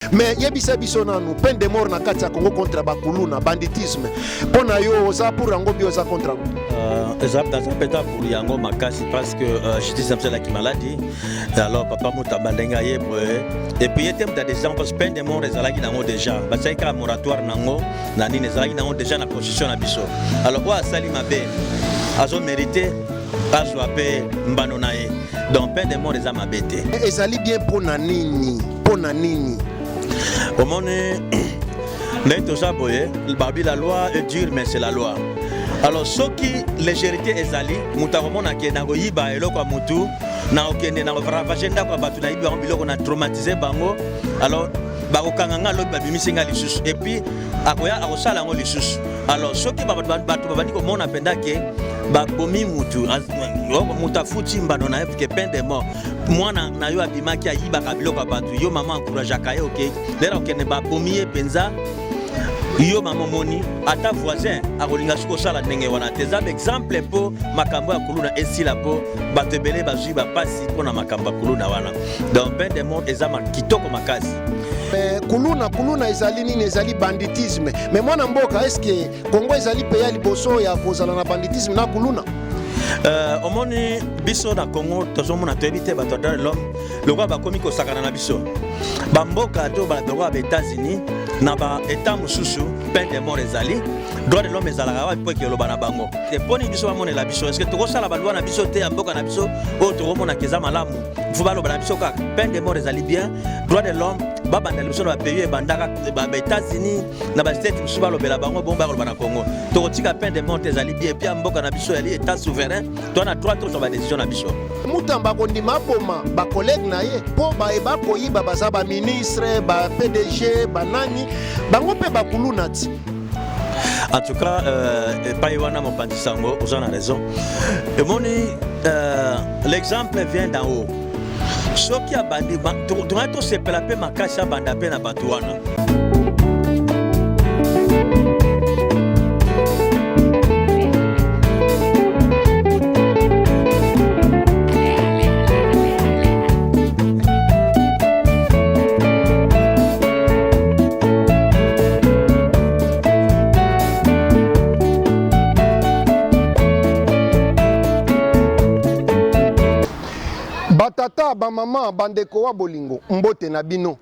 Mais yebisa biso nanu, peine de mort na kati ya Congo contre bakuluna, banditisme, mpo na yo oza pour yango bi oza contre yango? Eza naza mpenza pour yango makasi parce que justice na biso elaki maladi. Alors papa Mutamba, ndenge aye boye, et puis ye te moto ya décision, parce que peine de mort ezalaki nango déjà, batiaki kaka moratoire nango na nini, ezalaki nango déjà na constitution na biso. Alors oyo asali mabe azomérite azwa mpe mbano na ye. Donc peine de mort eza mabe te. Ezali bien mpo na nini? Mpo na nini? Omoni ndenge toza boye, babi la loi est dure, mais c'est la loi. Alors soki légèreté ezali, moto akomona ke na koyiba eloko ya motu, na kokende na koravage ndako ya bato, nayibi bango biloko, na traumatise bango, alors bakokanga nga, lobi babimisi nga lisusu, et puis akoya akosala yango lisusu. Alors soki bato babandi komona mpenza ke babomi mutu, moto afuti mbano na ye, ke peine de mort, mwana na yo abimaki ayibaka biloko ya bato, yo mama encourageaka ye, oke lera okende, babomi ye mpenza, yo mama omoni, ata voisin akolinga soki kosala ndenge wana te. Eza baexemple mpo makambo ya kuluna esila, mpo bato ebele bazwi bapasi mpo na makambo ya kuluna wana. Donc peine de mort eza kitoko makasi. Mais kuluna, kuluna ezali nini? Ezali banditisme. Mais mwana mboka, est-ce Congo ezali pays ya liboso ya kozala na banditisme na kuluna? Omoni biso na Congo tozomona, toyebi te, bato ya droit de l'homme lokola bakomi kosakana na biso. Bamboka to lokola ba États-Unis na baétat mosusu, peine de mort ezali, droit de l'homme ezalaka wapi mpo ekeloba na bango te? Mponi biso bamonela biso, est-ce tokosala baloi na biso te ya mboka na biso oyo tokomonaka eza malamu? Faut baloba na biso kaka peine de mort ezali bien. Droit de l'homme babanda liboso na bapays ebandaka baÉtats-Unis na bastate mosusu, balobela bango bongo, bakoloba na Congo tokotika peine de mort ezali bien. Puis ya mboka na biso yali état souverain, to na droit tozwa badécision na biso. Mutamba akondima aboma bacollègue na ye mpo bayeba koyiba, baza baministre, ba PDG, banani, bango mpe bakuluna ti? En tout cas, epai wana mopanzi sango oza na raison. Emoni, l'exemple vient d'en haut. Soki abandi, tokoki tosepela mpe makasi, abanda mpe na bato wana. Batata, bamama, bandeko wa bolingo, mbote na bino.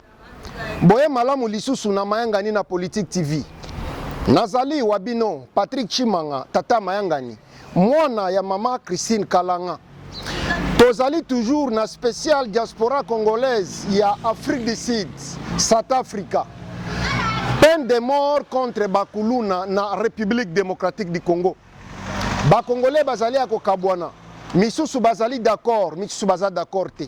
Boye malamu lisusu na Mayangani na Politique TV. Nazali wa bino Patrick Chimanga, tata Mayangani, mwana ya mama Christine Kalanga. Tozali toujours na spécial diaspora congolaise ya Afrique du Sud, South Africa. Peine de mort contre bakuluna na République démocratique du Congo. Bakongolais bazali ya kokabwana, misusu bazali d'accord, misusu baza d'accord te.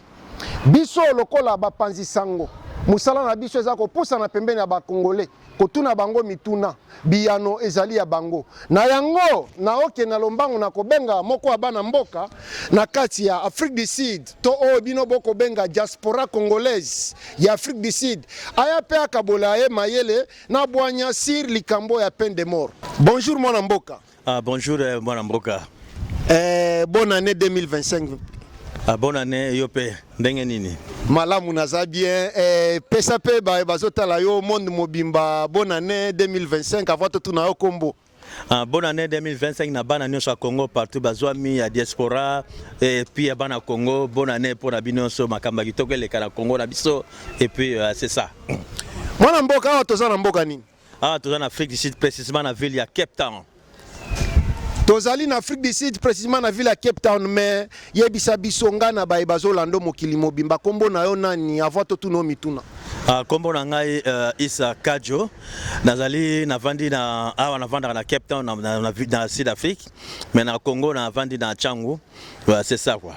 Biso lokola bapanzi sango, mosala na biso eza kopusana pembeni ya bakongolais, kotuna bango mituna, biyano ezali ya bango. Na yango naokende na lombango na kobenga moko ya bana mboka na kati ya Afrique du Sud, to oyo bino bokobenga diaspora congolaise ya Afrique du Sud, aya mpe akabola ye mayele na bwanya sur likambo ya peine de mort. Bonjour mwana mboka. Ah, bonjour mwana mboka. Bonne année 2025. Ah, bonne année yo mpe, ndenge nini? Malamu, naza bien. Pesa mpe bazotala yo monde mobimba bonne année 2025 avant totuna yo kombo. Ah, bonne année 2025 na bana nyonso ya Congo partout bazwami ya diaspora, et puis ya bana Congo, bonne année mpona bino nyonso. Makambo ya kitoko eleka na Congo na biso, et puis c'est ça. Mwana mboka, awa toza na mboka nini? Ah, toza na Afrique du Sud, précisément na ville ya Cape Town. Tozali na Afrique du Sud, précisément na ville ya Cape Town. Mais yebisa biso, nga na baye bazolanda mokili mobimba, nkombo na yo nani avant totuna yo mituna? Ah, nkombo na ngai Isa Kajo. Nazali navandi na awa, navandaka na Cape Town na Sud Afrique, mais na Congo navandi na Tshangu. Voilà, c'est ça quoi.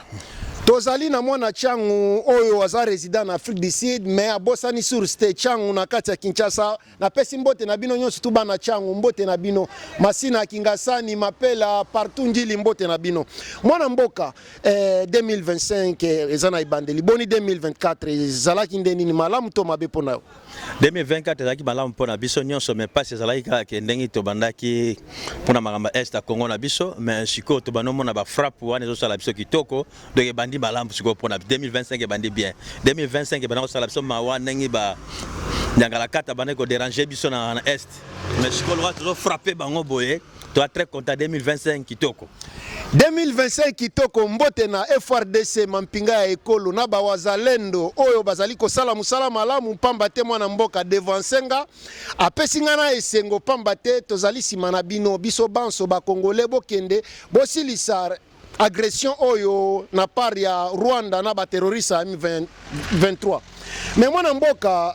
Tozali na mwana Tshangu oyo aza résident na Afrique du Sud, mais abosani source te. Tshangu na kati ya Kinshasa. Napesi mbote na bino nyonso tu bana Tshangu, mbote na bino, Masina, Kingasani, Mapela, partout, Njili, mbote na bino. Mwana mboka, 2025 eza na ebandeli. Boni 2024 ezalaki nde nini, malamu to mabe mpo na yo? 2024 ezalaki malamu mpona biso nyonso, mais mpasi ezalaki kaka ke ndenge tobandaki mpona makambo ya est ya Congo na biso. Mais sikoyo tobandi omona bafrappe wana ezosala biso kitoko, donc ebandi. Ebandi malamu sikoyo mpona 2025, ebandi bien. 2025 ebanda kosala biso mawa ndenge ba nyangalakata bandaki kodéranger biso na est, mais sikoyo lokola tozofrapper bango boye, toza très content. 2025 kitoko. 2025 kitoko. Mbote na FARDC, mampinga ya ekolo, na bawazalendo oyo bazali kosala mosala malamu, pamba te mwana mboka devansenga apesi ngai na esengo, pamba te tozali nsima na bino. Biso banso bakongole, bokende bosilisa agression oyo na part ya Rwanda na baterroriste ya M23. Mais mwana mboka,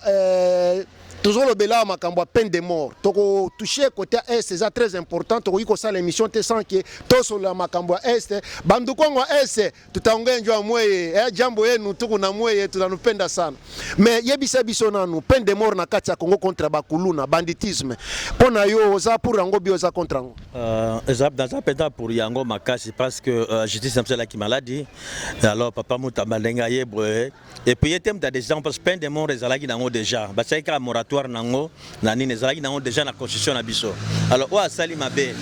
tozolobela makambo ya peine de mort, tokotoucher côté est, eza très important. Tokoki kosala émission te sans que tosolola makambo ya est. Banduku wangu ya est, tutaongea njoo mweye, jambo yenu, tuku na mweye, tunanupenda sana. Mais yebisa biso nanu, peine de mort na kati ya Congo contre bakuluna, banditisme, mpo na yo oza pour yango bi oza contre yango? Naza mpenza pour yango makasi, parce que justice na biso elaki maladi. Alors papa Mutamba, ndenge aye boye, et puis ye te moto ya décision, parce que peine de mort ezalaki nango déjà, batiaki kaka moratoire nango na nini, ezalaki nango déjà na constitution na biso. Alors oyo asali mabe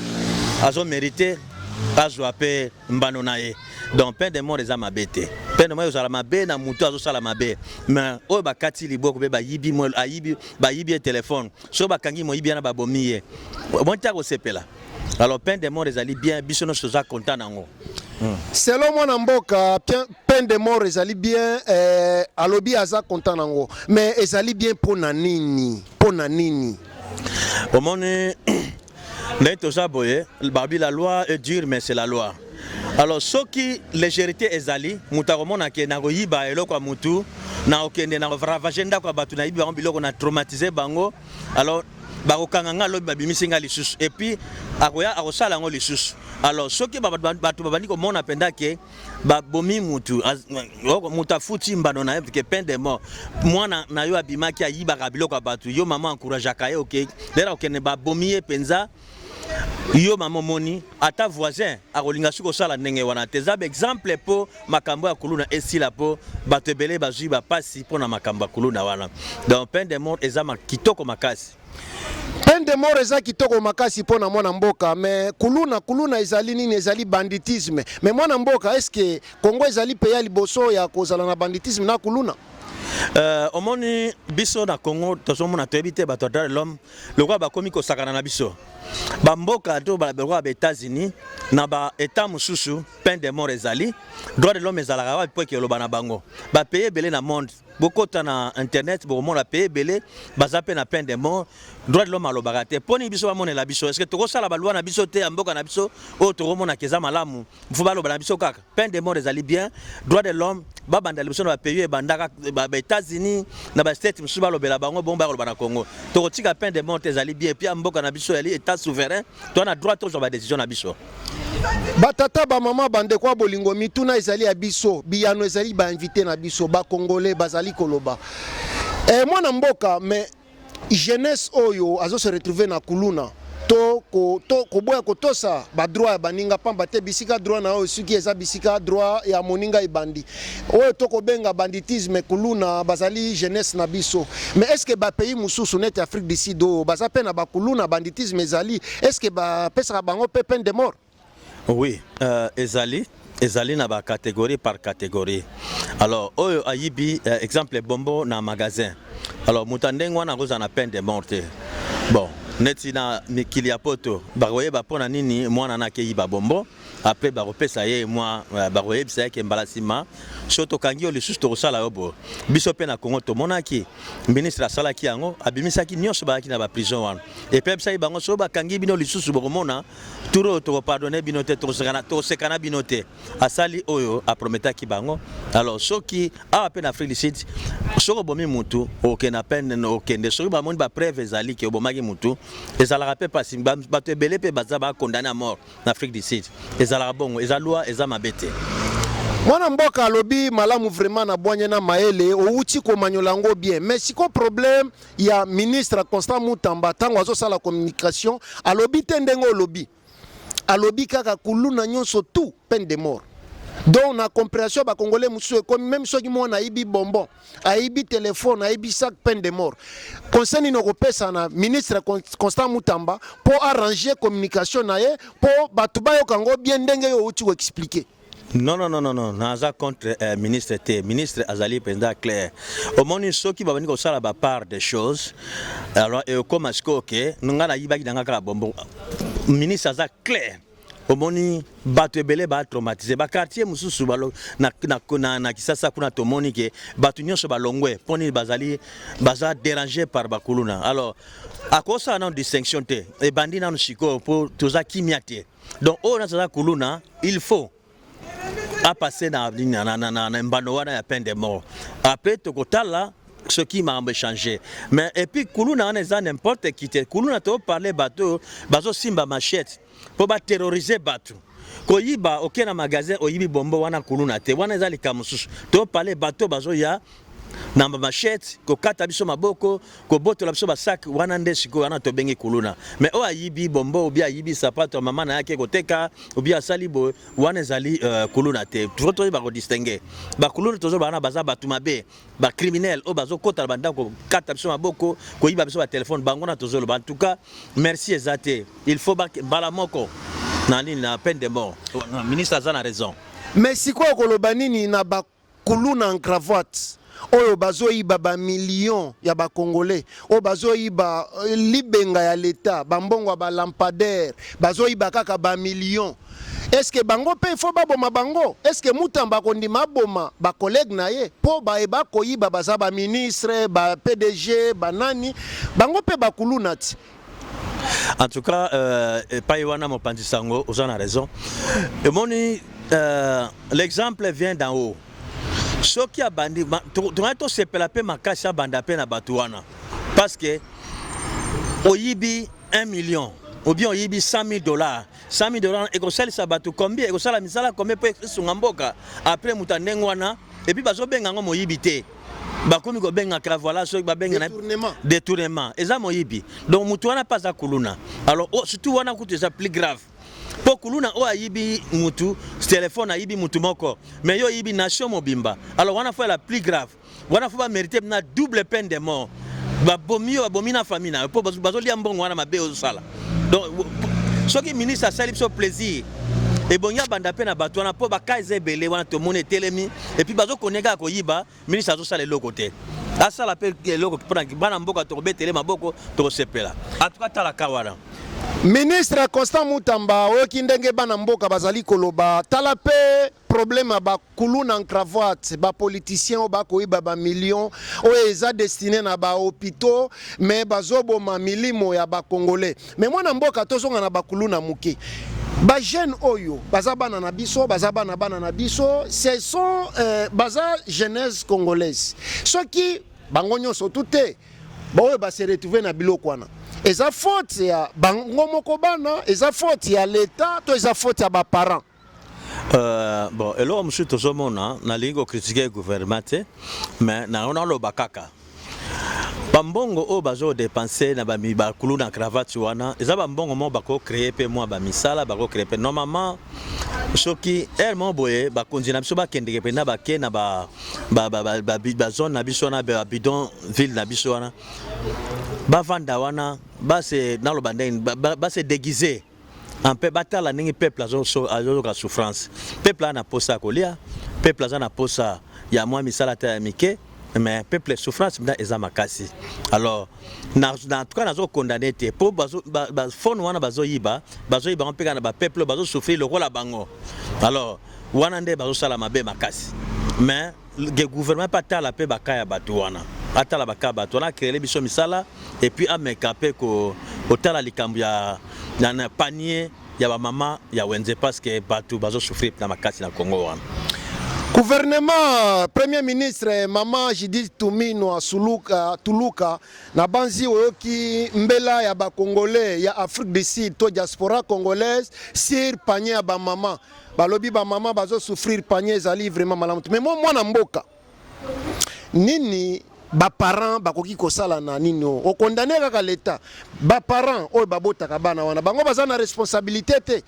azomérite azwa mpe mbano na ye. Donc peine de mort eza mabe te. Peine de mort ezala mabe na motu azosala mabe, mais oyo bakati liboko mpe bayibi, ayibi, bayibi ye telefone, soki bakangi moyibi wana, babomi ye, omoni te akosepela. Alors peine de mort ezali bien, biso nyonso toza content nango. Selon mwana mboka, peine de mort ezali bien, alobi aza content nango, mais ezali bien mpo na nini? Mpo na nini? Omoni ndenge toza boye, babi la loi est dure, mais c'est la loi. Alors soki légèreté ezali, moto akomona ke nakoyiba eloko ya motu, nakokende nakoravager ndako ya bato, nayibi bango biloko, na traumatiser bango, alors bakokanga nga lobi, babimisi nga lisusu, et puis akoya akosala yango lisusu. Alors soki bato babandi komona mpenza ke babomi mutu, mutu afuti mbano na ye, ke peine de mort, mwana na yo abimaki ayibaka biloko ya bato, yo mama encourageaka ye, oke lera okende, babomi ye mpenza, yo mama omoni, ata voisin akolinga soki kosala ndenge wana te. Eza baexemple mpo makambo ya kuluna esila, mpo bato ebele bazwi bapasi mpo na makambo ya kuluna wana. Donc peine de mort eza kitoko makasi. Peine de mort eza kitoko makasi mpo na mwana mboka, mais kuluna, kuluna ezali nini? Ezali banditisme. Mais mwana mboka, est ce que Congo ezali pays ya liboso ya kozala na banditisme na kuluna? Omoni biso na Congo tozomona, toyebi te, bato ya droit de l'homme lokola bakomi kosakana na biso. Bamboka to lokola ba États-Unis na baétat mosusu, peine de mort ezali, droit de l'homme ezalaka wapi mpo eke oloba na bango? Bapays ebele na monde, bokota na internet, bokomona pays ebele baza mpe na peine de mort, droit de l'homme alobaka te. Mpo nini biso bamonela biso? Est ce que tokosala baloi na biso te ya mboka na biso oyo tokomonaka eza malamu? Fo baloba na biso kaka peine de mort ezali bien, droit de l'homme babanda liboso na bapays ebandaka ba États-Unis na bastate mosusu, balobela bango bongo, bakoloba na Congo tokotika peine de mort ezali bien. Et puis ya mboka na biso ezali état souverain, toza na droit tozwa badécision na biso. Batata, bamama, bandeko ya bolingo, mituna ezali ya biso, biyano ezali bainvité na biso. Bakongole bazali koloba, mwana mboka, mais jeunesse oyo azo se retrouver na kuluna to koboya kotosa badroit ya baninga, pamba te bisika droit na oyo soki eza bisika droit ya moninga ebandi, oyo tokobenga banditisme, kuluna, bazali jeunesse na biso. Mais est ce que bapays mosusu neti Afrique du Sud oyo baza mpe na bakuluna, banditisme ezali, est ce que bapesaka bango mpe peine de mort? Oui, ezali na bacatégorie par catégorie. Alors oyo ayibi, exemple bonbon na magasin, alors moto ya ndenge wana akozala na peine de mort te. Bon, neti na mikili ya poto, bakoyeba mpo na nini mwana na akeyiba bonbon. Après bakopesa ye mwa, bakoyebisa ye ke mbala nsima so tokangi yo lisusu, tokosala yo boye. Biso mpe na Congo tomonaki ministre asalaki yango, abimisaki nyonso bayaki na baprison wana, et puis ayebisaki bango: so bakangi bino lisusu, bokomona tour oyo tokopardonner bino te, tokoseka na bino te. Asali oyo aprometaki bango. Alors soki awa mpe na Afrique du Sud, soki obomi mutu, okende na peine, okende soki bamoni bapreuve ezali ke obomaki mutu, ezalaka mpe pasi. Bato ebele mpe baza bacondamné à mort na Afrique du Sud. Ezalaka bongo, eza loi, eza mabe te. Mwana mboka alobi malamu vraiment, na bwanya na mayele owuti komanyola yango bien. Mais siko problème ya ministre Constant Mutamba, ntango azosala communication, alobi te ndenge olobi, alobi kaka kuluna nyonso tout peine de mort. Donc na compréhension ya bakongolais mosusu ekomi même soki mwana ayibi bonbon, ayibi telefone, ayibi sac, peine de mort. Conseil nini okopesa na ministre Constant Mutamba mpo arranger communication na ye, mpo bato bayoka yango bien ndenge yo outi koexpliquer? Non, non, non, non, non, naza contre ministre te. Ministre azali mpenza clair. Omoni, soki babandi kosala bapart des choses, alors ekoma sikoyo ke ngai nayibaki na nga kaka bonbon. Ministre aza clair. Omoni, bato ebele batraumatiser baquartier mosusu na Kisasa kuna. Tomoni ke bato nyonso balongwe mpo nini? Bazali baza dérangé par bakuluna. Alors akosala nano distinction te. Ebandi nano sikoyo mpo toza kimia te. Donc oyo nyonso aza kuluna, il faut apasser na mbano wana ya peine de mort. Après tokotala soki makambo échange. Mais et puis kuluna wana eza n'importe qui te. Kuluna, toparle bato oyo bazosimba machette mpo baterroriser bato. Koyiba, oke na magasin, oyibi bombo, wana kuluna te, wana eza likambo mosusu. Toparle bato bazoya na bamachette kokata biso maboko, kobotola biso basac, wana nde sikoyo wana tobengi kuluna. Mais oyo ayibi bombo, obi ayibi sapato ya mama na ye, ake koteka, obi asali boye, wana ezali kuluna te. Faut toyeba kodistinguer bakuluna. Tozoba wana baza bato mabe, bacriminel oyo bazokɔta na bandako, kokata biso maboko, koyiba biso batelefone, bango na tozoloba. En tout cas, merci eza te. Il faut mbala moko na nini, na peine de mort. Ministre aza na raison. Mais sikoyo koloba nini na bakuluna en cravate oyo bazoyiba bamillion ya bacongolais, oyo bazoyiba libenga ya leta, bambongo ya balampadaire, bazoyiba kaka bamillion? Est-ce bango mpe ifo baboma bango? Est-ce Mutamba akondima aboma bacollègue na ye mpo bayeba koyiba? Baza baministre, ba PDG, banani, bango mpe bakuluna ti. En tout cas, epai wana, mopanzi sango, oza na raison. Emoni, l'exemple vient d'en haut. Soki abandi, tongaki tosepela mpe makasi. Abanda mpe na bato wana, parce que oyibi 1 million ou bien oyibi 100 000 dollars, 100 000 dollars ekosalisa bato combien? Ekosala misala combien mpo esunga mboka? Après moto ya ndenge wana, et puis bazobenga yango moyibi te, bakomi kobengaka, voilà, soki babenga na Détournement. Détournement eza moyibi. Donc motu wana mpe aza kuluna. Alors oh, surtout wana kutu eza plus grave, mpo kuluna oyo ayibi mutu telefone, ayibi mutu moko, mais yo oyibi nation mobimba. Alors wana faut la plus grave, wana faut bamérite na double peine de mort. Babomi yo, babomi na famille na yo, mpo bazolia mbongo wana mabe ozosala. Donc soki ministre asali biso plaisir, ebongi abanda mpe na bato wana, mpo baka eza ebele wana tomoni etelemi, et puis bazokone kaka koyiba. Ministre azosala eloko te. Asala mpe eloko mpona bana mboka, tokobetele maboko, tokosepela. En tout cas, talaka wana. Ministre Constant Mutamba, oyoki ndenge bana mboka bazali koloba. Tala mpe problème ya bakuluna en cravate, bapoliticien oyo bakoyiba bamillion oyo eza destiné na bahôpitaux, mais bazoboma milimo ya bacongolais. Mais mwana mboka, tozonga na bakuluna moke. Bajeune oyo baza bana na biso, baza bana bana na biso, ce sont baza jeunesse congolaise. Soki bango nyonso tu te, baoyo base retrouve na biloko wana, eza faute ya bango moko bana, eza faute ya l'État, to eza faute ya baparent? Bon, eloko mosusu tozomona, nalingi kocritiquer gouvernement te, mais nango naloba kaka bambongo oyo bazodépenser na bakulu na cravate wana, eza bambongo moko bakocréer mpe mwa bamisala, bakocréer mpe normalement. Soki ere moko boye bakonzi na biso bakendeke mpenza, bake na bazone na biso wana, babidon ville na biso wana, bavanda wana, base naloba ndenge base déguise mpe batala ndenge peuple azoyoka souffrance. Peuple aza na posa ya kolia, peuple aza na posa ya mwa misala ta ya mike, mais peuple souffrance mpenza eza makasi. Alors na en tout cas nazocondamner te, mpo bafone wana bazoyiba, bazoyiba yango mpe kaka na bapeuple oyo bazosouffrir lokola bango. Alors wana nde bazosala mabe makasi. Mais le gouvernement mpe atala mpe baka ya bato wana, atala baka ya bato wana, acréer biso misala, et puis ameka mpe kotala likambo ya na panier ya bamama ya wenze, parce que bato bazosouffrir na makasi na Congo wana. Gouvernement, premier ministre mama Judith Suminwa Suluka, Tuluka, na banzi oyoki mbela ya bacongolais ya Afrique du Sud to diaspora congolaise sur panier ya bamama. Balobi bamama bazosouffrir, panier ezali vraiment malamu te. Mais mo mwana mboka, nini baparent bakoki kosala na nini? Oyo okondamner kaka leta, baparent oyo babotaka bana wana, bango baza na responsabilité te?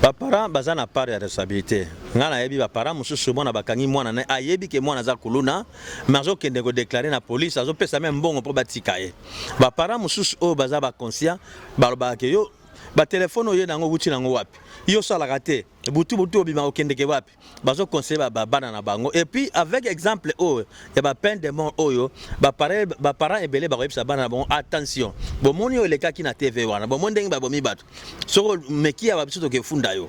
Baparent baza na part ya responsabilité. Ngai nayebi baparent mosusu, mwana bakangi mwana na ye, ayebi ke mwana aza kuluna, mais azokende kodéclarer na police, azopesa me mbongo mpo batika ye. Baparent mosusu oyo baza baconscient balobaka ke yo Batelefone oyo nango wuti nango wapi? Yo osalaka te, butu butu obima, okendeke wapi? Bazoconseiller bana na bango. Et puis avec exemple oyo ya bapeine de mort oyo, baparent ebele bakoyebisa bana na bango: attention, bomoni oyo elekaki na TV wana, bomoni ndenge babomi bato, soki omeki awa, biso tokefunda yo.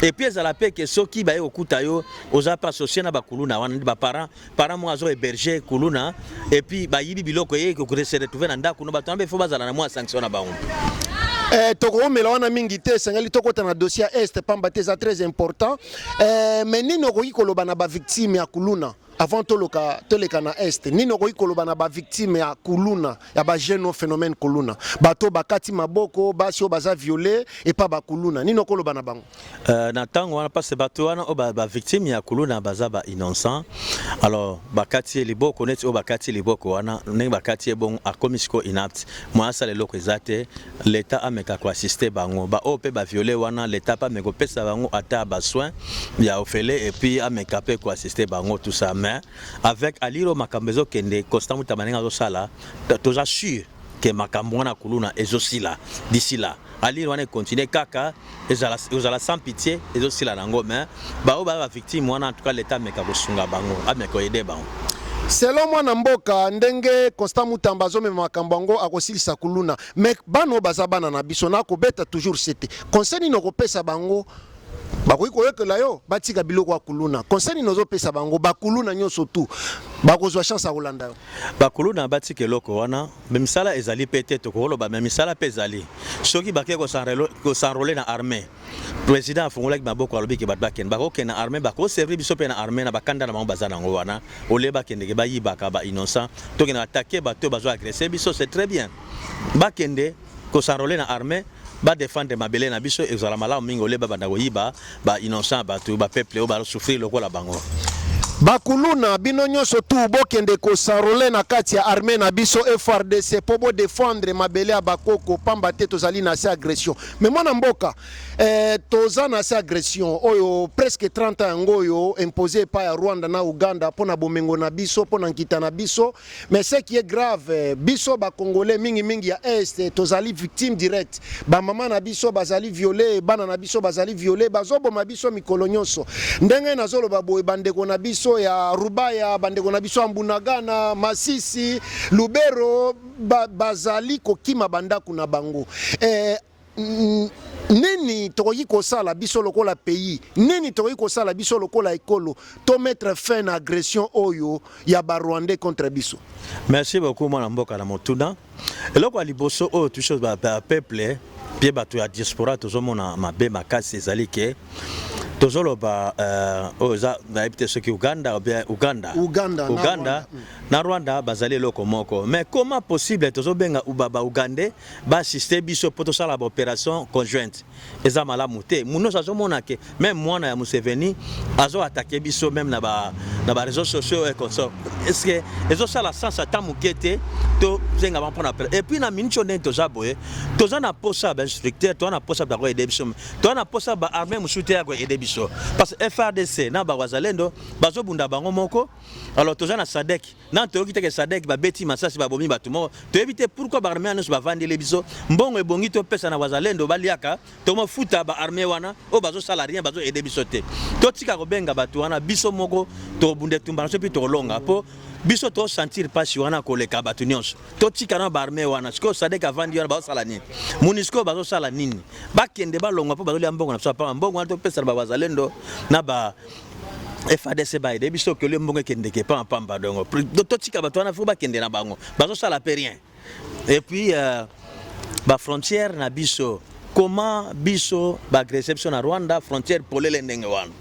Et puis ezala mpe ke soki baye kokuta yo oza mpe associé na bakuluna wana, baparent, parent moko azo héberger kuluna et puis bayibi biloko, ye se retrouver na ndako no bato wana, mpe faut bazala na mwa sanction na bango. Tokomela wana mingi te, esengeli tokɔta na dossier ya Est, pamba te eza très important. Mais nini okoki koloba na bavictime ya kuluna avant toloka toleka na Est? Nini okoki koloba na bavictime ya kuluna, ya bajeune, phénomène kuluna, bato bakati maboko, basi oyo baza violé epa bakuluna? Nini okoloba na bango? Na ntango wana, parce bato wana oyo bavictime ya kuluna baza bainnocent. Alors bakati ye liboko, neti oyo bakati ye liboko wana, ndenge bakati ye bongo, akomi sikoyo inapte, mwa asala eloko eza te. L'état ameka koassister bango. Baoyo mpe baviolé wana, l'état mpe ameka kopesa bango ata basoin ya ofele et puis ameka mpe koassister bango, tout ça. Mais avec aliro makambo ezokende, Constant Mutamba ndenge azosala, toza sûr ke makambo wana kuluna ezosila d'ici là. Alire wana econtinue kaka, ezala sans pitié, ezosila nango. Mais baoyo baya bavictime wana, en tout cas l'état ameka kosunga bango, ameka koaider bango. Selon mwana mboka, ndenge Constant Mutamba azomema makambo yango, akosilisa kuluna. Mais bana oyo baza bana na biso, nakobeta toujours sete, conseil nini okopesa bango? Bakoki koyokela yo, batika biloko ya kuluna. Conseil nini ozopesa bango, bakuluna nyonso tu bakozwa chance ya kolanda yo? Bakuluna batika eloko wana. Me misala ezali mpe te, tokoloba, me misala mpe ezali. Soki bakei kos'enrôler na armée, président afungolaki maboko, alobi ke bato bakende, bakokende na armée, bakoservir biso mpe na armée, na bakanda na bango baza nango wana. Olie bakendeke bayibaka bainnocent, tokende attaquer bato oyo bazo agresser biso. C'est très bien, bakende kos'enrôler na armée, badéfendre mabele na biso, ezala malamu mingi. Olie babanda koyiba bainnocent, bato, bapeuple oyo bazosouffrir lokola bango. Bakuluna bino nyonso tu, bokende kos'enrôler na kati ya armée na biso FARDC mpo bodéfendre mabele ya bakoko, pamba te tozali na se agression. Mais mwana mboka, toza na se agression oyo presque 30 ans yango oyo imposé epai ya Rwanda na Uganda mpo na bomengo na biso, mpo na nkita na biso. Mais ce qui est grave, biso bacongolais mingimingi ya Est tozali victime directe. Bamama na biso bazali violé, bana na biso bazali violé, bazoboma biso mikolo nyonso. Ndenge nazoloba boye, bandeko na biso ya Rubaya, bandeko na biso ya Mbunagana, Masisi, Lubero, bazali kokima bandako na bango. Nini tokoki kosala biso lokola pays? Nini tokoki kosala biso lokola ekolo to mettre fin na agression oyo ya barwandais contre biso? Merci beaucoup, mwana mboka, na motuna. Eloko ya liboso oyo biso bapeuple mpe bato ya diaspora tozomona mabe makasi ezali ke tozoloba oyo eza, nayebi te soki Uganda ou bien Uganda. Uganda na Uganda Rwanda. Na Rwanda bazali eloko moko. Mais comment possible tozobenga baugandais baassiste biso mpo tosala baopération conjointe? Eza malamu te. Mu nyonso azomona ke même mwana ya Museveni azoattaquer biso même na ba na baréseaux sociaux et consort. Est ce que ezosala sens ata moke te? Tozenga bango mpona. Et puis na miniti oyo, ndenge toza boye, toza na posa ya bainstructeur, toza na posa bakoaider biso, toza na posa baarmée mosusu te ya koaider biso, parce que FARDC na bawazalendo bazobunda bango moko. Alors toza na SADC, na toyoki te ke SADC babeti masasi, babomi bato moko. Toyebi te pourquoi baarmée wana nyonso bavandeli biso. Mbongo ebongi topesa na wazalendo baliaka, tomofuta baarmée wana oyo bazosala rien, bazoaider biso te. Totika kobenga bato wana. Biso moko tokobunda etumba na biso mpe tokolonga, mpo biso tosentir mpasi wana koleka bato nyonso. Totika na baarmée wana. Sikoyo SADC avandi wana, bazosala nini? MONUSCO bazosala nini? Bakende, balongwa, mpo bazolia mbongo na biso apama. Mbongo wana topesa na bawazalendo na ba FARDC baaider biso. Okeli mbongo ekendeke pamba pamba. Dongo totika bato wana, faut bakende na bango, bazosala pe rien. Et puis bafrontière na biso, comment biso baagresser biso na Rwanda, frontière polele ndenge wana?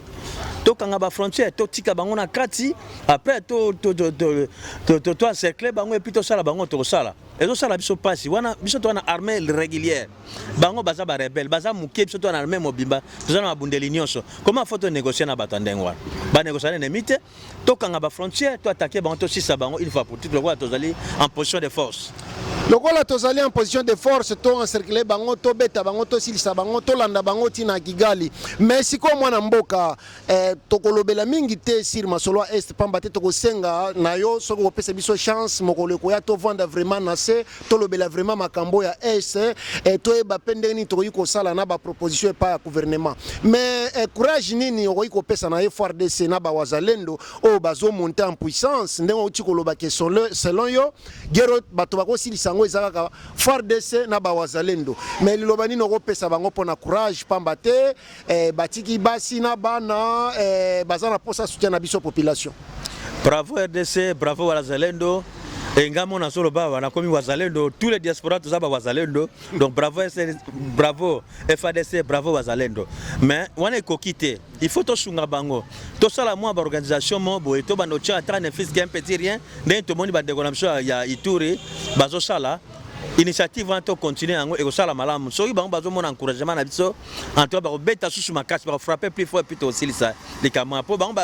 Tokanga bafrontière, totika bango na kati, après toencercle bango et puis tosala bango tokosala. Ezosala biso mpasi wana. Biso toza na armée régulière, bango baza barebelle, baza moke. Biso toza na armée mobimba, toza na mabundeli nyonso. Comment faut tonégocier na bato ya ndenge wana? Banégocier na ennemi te. Tokanga bafrontière, toattaquer bango, tosisa bango une fois pour toutes, lokola tozali en position de force. Lokola tozali en position de force, to encercler bango, tobeta bango, tosilisa bango, tolanda bango ntina Kigali. Mais sikoyo, mwana mboka, tokolobela mingi te sur masolo ya Est, pamba te tokosenga na yo, soki okopesa biso chance, mokolo ekoya, tovanda vraiment na se, tolobela vraiment makambo ya Est, toyeba mpe ndenge nini tokoki kosala na baproposition epai ya gouvernement. Mais courage nini okoki kopesa na FARDC na bawazalendo oyo bazomonte en puissance, ndenge outi koloba ke selon yo, guerre bato bakosilisa yango eza kaka FARDC na bawazalendo? Mais liloba nini okopesa bango mpona courage, pamba te batiki basi na bana, baza na posa soutien na biso population? Bravo RDC, bravo wazalendo. E nga mo nazoloba awa, nakomi wazalendo. Tous les diaspora toza bawazalendo. Donc bravo SL, bravo FARDC, bravo wazalendo. Mais wana ekoki te, il faut tosunga bango, tosala mwa baorganisation mo boye, tobanda otia ata ne fût-ce qu'un petit rien, ndenge tomoni bandeko na biso ya Ituri bazosala initiative wana. Tocontinue yango, ekosala malamu. Soki bango bazomona encouragement na biso, en tout cas bakobeta susu makasi, bakofrappe plus fort, puis tokosilisa likambo, mpo bango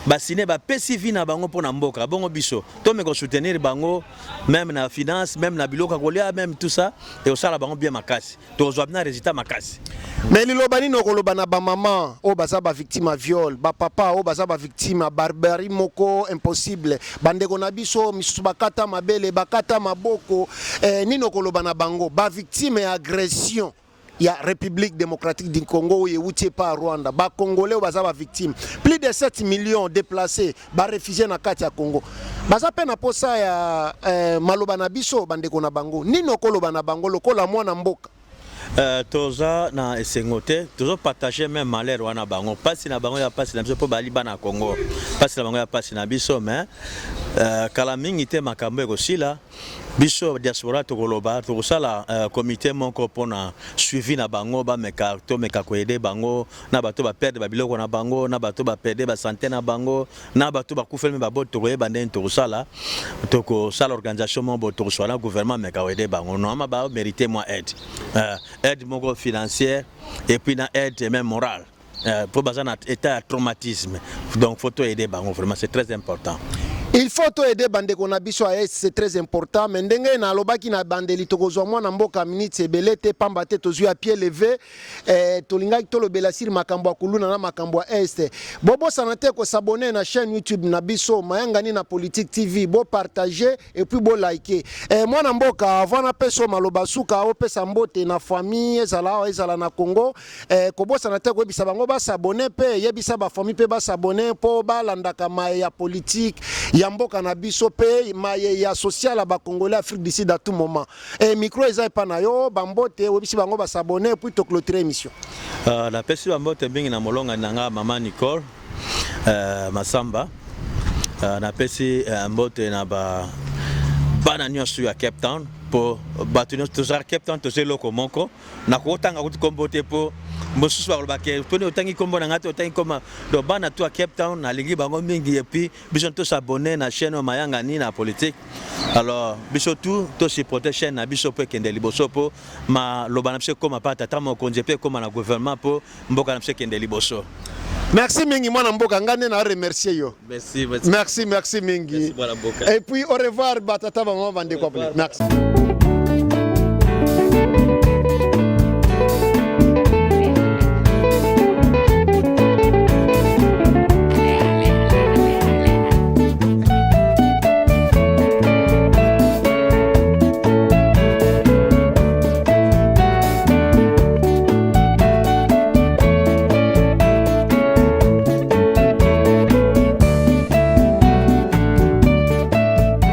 basine bapesi vie na bango mpo na mboka. Bongo biso tomeka kosoutenir bango, même na finance, même na biloko ya kolia, même tout ça, ekosala bango bien makasi, tokozwa na résultat makasi. Mais liloba nini okoloba na bamama oyo baza bavictime ya viol, bapapa oyo baza bavictime ya barbarie moko impossible, bandeko na biso misusu bakata mabele, bakata maboko, nini okoloba na bango, bavictime ya agression ya République démocratique du Congo oyo euti epa ya Rwanda, bacongolais oyo baza bavictime, plus de 7 millions déplacés, baréfugiés na kati ya Congo, baza mpe na posa ya maloba na biso, bandeko na bango? Nini okoloba na bango lokola mwana mboka? Toza na esengo te, tozopartage même malheur wana bango, mpasi na bango ya mpasi na biso, mpo bali bana Congo, mpasi na bango ya mpasi na biso. Mais kala mingi te makambo ekosila. Biso diaspora tokoloba, tokosala comité moko mpona suivi na bango, bameka, tomeka koaider bango, na bato baperdre babiloko na bango, na bato baperdre basanté na bango, na bato bakufeli me baboti. Tokoyeba ndenge tokosala, tokosala organisation moko boye, tokosala na gouvernement, meka koaider bango. Normalement bamérite mwa aide moko financière et puis na aide même morale, mpo baza na état ya traumatisme. Donc faut toaider bango, vraiment c'est très important. Il faut toaider bandeko na biso ya Est, c'est très important. Mais ndenge nalobaki na bandeli, tokozwa mwana mboka minute ebele te, pamba te tozwi ya pied levé. Tolingaki tolobela sur makambo ya kuluna na makambo ya Est. Bobosana te kos'abonner na chaîne YouTube na biso, Mayangani na Politique TV, bopartage et puis bolike. Mwana mboka, avant napesa maloba suka, opesa mbote na famille, ezala awa, ezala na Congo. Kobosana te koyebisa bango bas'abonner, mpe yebisa bafamille mpe bas'abonner, mpo balandaka maye ya politique ya mboka na biso mpe maye ya social ya bacongolais Afrique du Sud à tout moment. Micro eza epa na yo, bambote, oyebisi bango bas'abonner, puis toclôture émission. Napesi bambote mingi na molongani na nga, mama Nicole Masamba. Napesi mbote na ba bana nyonso ya Cape Town, mpo bato nyonso tozala Cape Town, toza eloko moko. Nakotanga kuti nkombo te, mpo mosusu bakoloba ke mponi otangi nkombo na ngai te, otangi nkombo. Donc bana to ya Cape Town, nalingi bango mingi. Et puis biso tos'abonner na chaîne oyo, Mayangani na Politique. Alors biso tout tosupporte chaîne na biso mpo ekende liboso, mpo maloba na biso ekóma mpa tata mokonzi, mpe ekóma na gouvernement, mpo mboka na biso ekende liboso. Merci mingi, mwana mboka. Ngai nde na remercier yo. Merci, merci. Merci, merci mingi. Merci, mwana mboka. Et puis au revoir, batata, bamama, bandeko. Merci.